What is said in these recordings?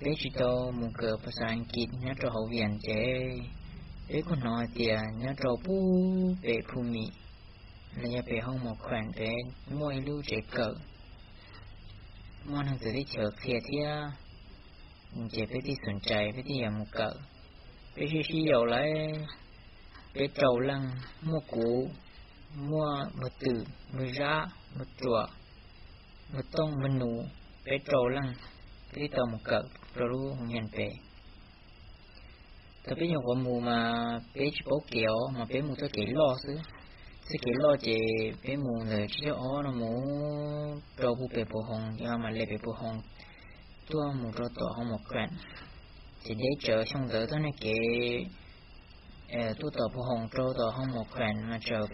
Peb tsis tau mus kawm phas xas Askiv nyob rau hauv Vias ces peb kuj hnov hais tias nyob rau pub pem Phu Mim los yog pem Hoo Mos Khuam pem muaj ib lub tsev kawm, muaj neeg txawv teb chaws qhia thiab, ces peb thiaj xom cai peb thiaj yuav mus kawm. Peb sib sib yaum lawm, peb rau leej, muaj kuv, muaj Npawg Twm, Npawg Zab, Npawg Ruam, Npawg Tooj, Npawg Nus, peb rau leej, peb thiaj tau mus kawm rau lub hoo nyiaj pem. Thaum peb nyuam qhuav mus mas peb tsis paub kev os, mas peb mus txoj kev loj xwb. Txoj kev loj ces peb mus ntawm tsib caug ob no mus rau pub pem Phu Hoo, yog mas le pem Phu Hoo tuaj mus rau tom Hoo Mos Khuam. Ces deb tsawv xyoo ntawd txoj niag kev tuaj tom Phu Hoo rau tom Hoo Mos Khuam mas tsaws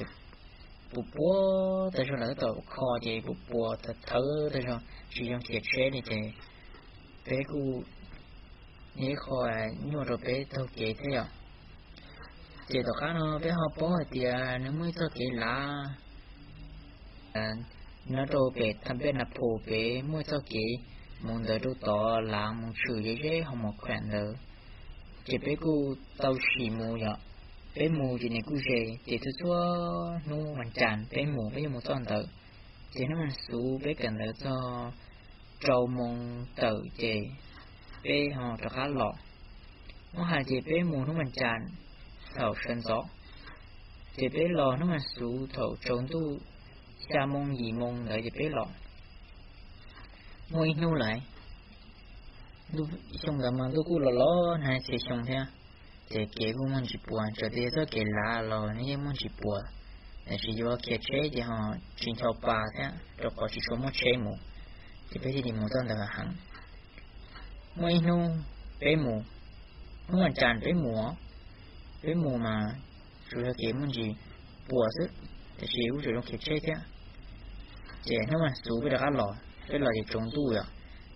puas puas tag zog, lawv tab tom kho ces puas puas thawv thawv tag zog tsis zoo khiav tsheb li ces peb kuj ib qho nyuaj rau peb taug kev thiab yom. Ces tom qab no peb ho paub hais tias nws muaj ib txoj kev lav nyob rau pem Tham Pej Nas Phos pem muaj ib txoj kev mus ntawd rau tod lav mus tshwm ze ze Hoo Mos Khuam ntawd. Ces peb kuj tau sim mus yom. Peb mus ces nws kuj ze, ces txhua txhua hnub vas cas peb mus peb yeej mus txoj ntawd. Ces hnub vas xuv peb kawm ntawv txog rau moos tawm ces peb ho rov qab los. Muab hais ces peb mus hnub vas cas thaum sawv ntxov, ces peb los hnub vas xuv thaum tsaus ntuj xya moos yim moos ntawd ces peb los. Muaj ib hnub lawm, xyoo ntawd mas ntuj kuj los los nag txhia xyoo thiab, ces kev kuj muaj ntsis puas, txawm tias yog txoj kev lav los nws yeej muaj ntsis puas, tiam sis yuav khiav tsheb ces ho tsis ncho pa thiab rau qhov tsis tshua muaj tsheb mus, ces peb thiaj li mus txoj ntawd heev. Muaj ib hnub peb mus, hnub vas cas peb mus, peb mus mas tsuas yog kev muaj ntsis puas xwb, tiam sis kuj tseem zoo khiav tsheb thiab. Ces hnub vas xuv peb rov qab los, peb los ces tsaus ntuj yom.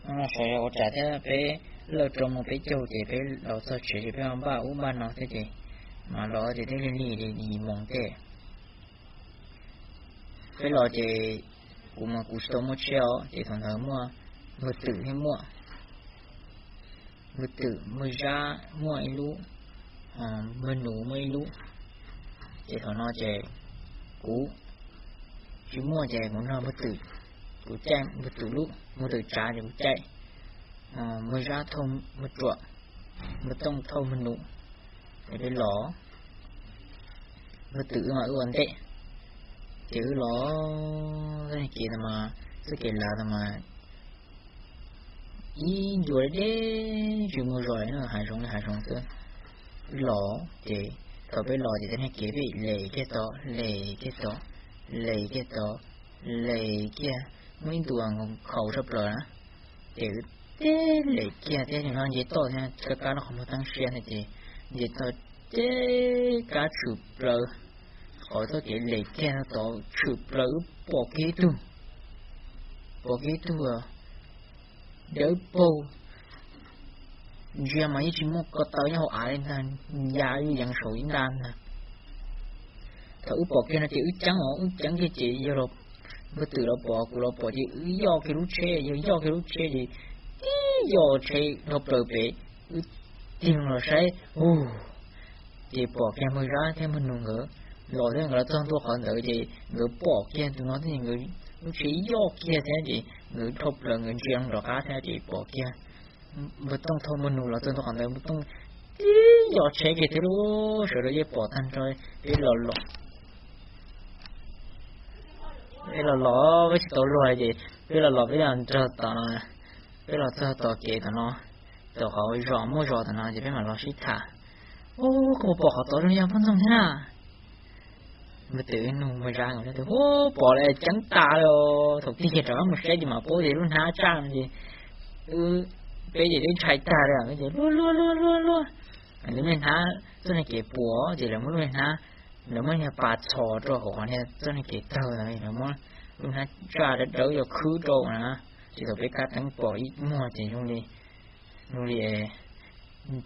Hnub no sawv ua tsam thiab peb lawj rau moos peb caug ces peb los txog tsev ces peb npaj ub npaj no thiab ces mas los ces twb lig lig li yim moos tej. Peb los ces kuv mas kuv tsis tau muaj tsheb os, ces thaum ntawd muaj Npawg Twm thiab muaj Npawg Twm, Npawg Zab muaj ib lub, Npawg Nus muaj ib lub. Ces thaum no ces kuv tsis muaj ces kuv nrog Npawg Twm, kuv caij Npawg Twm lub, Npawg Twm tsav ces kuv caij, Npawg Zab thauj Npawg Ruam, Npawg Tooj thauj Npawg Nus, ces peb los. Npawg Twm wb mas wb ua ntej, ces wb los txoj kev ntawd mas, txoj kev lav ntawd mas ib ncua deb tsis muaj zos li na, hav zoov li hav zoov xwb. Wb los ces thaum peb los ces tej niag kev peb les kiag tod les kiag tod, les kiag tod, les kiag, muaj ib ntu khaus tshaj plaws na, ces wb tib les kiag thiab no nce toj thiab kab kab no qhov muag teeb siab thiab ces nce toj ces kab tshwm plaws, qhov txoj kev les kiag no tod tshwm plaws wb pom kiag ib tug, pom kiag ib tug dawb paug, ntsia mas yeej tsis muaj ko taw nyob hauv av li ntag, ya yeej yees saum ib nta ntag. Thaum wb pom kiag no ces wb ceeb os, wb ceeb kiag ces yawg Npawg Twm los pom kuv los pom ces wb yoj kiag lub tsheb, yawg yoj kiag lub tsheb ces tib yoj tsheb dhau plaws pem, wb tig los saib, hu, ces pom kiag Npawg Zab thiab Npawg Nus nkawd los thiab, nkawd los txog ntua qhov ntawd ces nkawd pom kiag tus no thiab nkawd lub tsheb yoj kiag thiab ces nkawd dhau plaws nkawd ntsia rov qab thiab ces pom kiag Npawg Tooj thauj Npawg Nus los txog ntua qhov ntawd Npawg Tooj tib yoj tsheb kiag thiab lub sawv daws yeej pom tag nrho. Peb los los, peb los los peb tsis tau luag ces peb los los peb los nrog tom no, peb los txog tom kev tom no, tom qhov zos muaj zos tom no ces peb mam los sib tham. Ub, koj puas pom qhov tod zoo li yog poj ntxoog thiab na? Npawg Twm nug Npawg Zab, ub, pom lawm ceeb tas li. Thaum tig kiag rov qab mus saib ces mam paub tias lub hnab tsaj no ces wb, peb ces twb ntshai tag li, ces luag luag luag luag luag, lub niag hnab txoj niag kev puas ces lawv muab lub niag hnab, lawv muab niag pas txhos rau hauv qhov niag txoj niag kev tawg, lawv muab lub hnab tsaj dawb dawb yuav khwb rau na, ces thaum peb kab teeb pom ib muag ces zoo li, zoo li,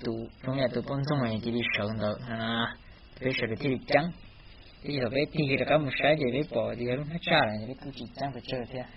tus zoo li tus poj ntxoog cia li sawv ntawd, peb sawv daws thiaj li ceeb. Ces thaum peb tig rov qab mus saib ces peb pom tias yog lub hnab tsaj lawm, peb kuj tsis ceeb pes tsawg thiab.